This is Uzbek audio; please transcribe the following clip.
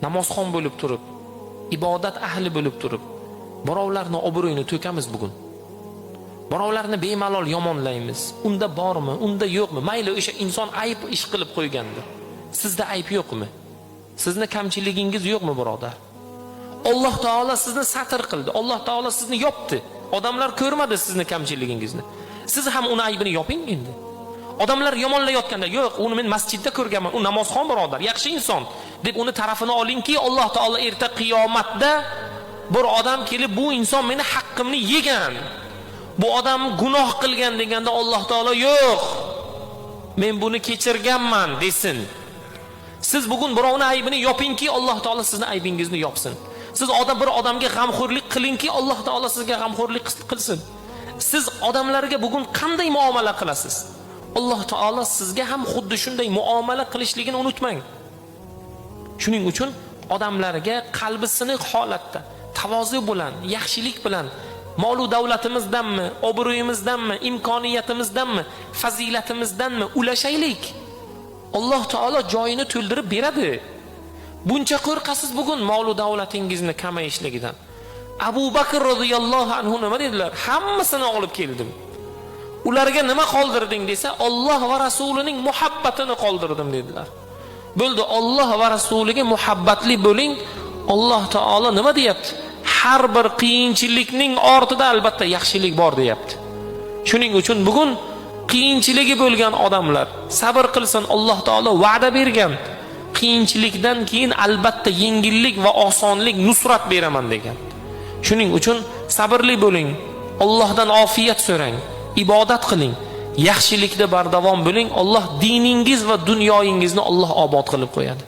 Namozxon bo'lib turib, ibodat ahli bo'lib turib, birovlarni obro'yini to'kamiz bugun. Birovlarni bemalol yomonlaymiz. Unda bormi, unda yo'qmi? Mayli, o'sha inson ayb ish qilib qo'ygandir. Sizda ayb yo'qmi? Sizni kamchiligingiz yo'qmi, birodar? Alloh taolo sizni satr qildi. Alloh taolo sizni yopdi. Odamlar ko'rmadi sizni kamchiligingizni. Siz ham uni aybini yoping endi. Odamlar yomonlayotganda, yo'q, uni men masjidda ko'rganman, u namozxon birodar, yaxshi inson deb uni tarafini olingki, Alloh taolo erta qiyomatda bir odam kelib bu inson meni haqqimni yegan, bu odam gunoh qilgan deganda Alloh taolo yo'q, men buni kechirganman desin. Siz bugun birovni aybini yopingki, Alloh taolo sizni aybingizni yopsin. Siz odam bir odamga g'amxo'rlik qilingki, Alloh taolo sizga g'amxo'rlik qilsin. Siz odamlarga bugun qanday muomala qilasiz? Alloh taolo sizga ham xuddi shunday muomala qilishligini unutmang. Shuning uchun odamlarga qalbi siniq holatda tavozu bilan, yaxshilik bilan, mol davlatimizdanmi, obro'yimizdanmi, imkoniyatimizdanmi, fazilatimizdanmi ulashaylik. Alloh taolo joyini to'ldirib beradi. Buncha qo'rqasiz bugun mol davlatingizni kamayishligidan. Abu Bakr roziyallohu anhu nima dedilar? Hammasini olib keldim. Ularga nima qoldirding desa, Alloh va rasulining muhabbatini qoldirdim dedilar. Bo'ldi, Alloh va rasuliga muhabbatli bo'ling. Alloh taolo nima deyapti? Har bir qiyinchilikning ortida albatta yaxshilik bor deyapti. Shuning uchun bugun qiyinchiligi bo'lgan odamlar sabr qilsin, Alloh taolo va'da bergan. Qiyinchilikdan keyin albatta yengillik va osonlik, nusrat beraman degan. Shuning uchun sabrli bo'ling, Allohdan ofiyat so'rang, ibodat qiling, yaxshilikda bardavom bo'ling. Alloh diningiz va dunyoyingizni Alloh obod qilib qo'yadi.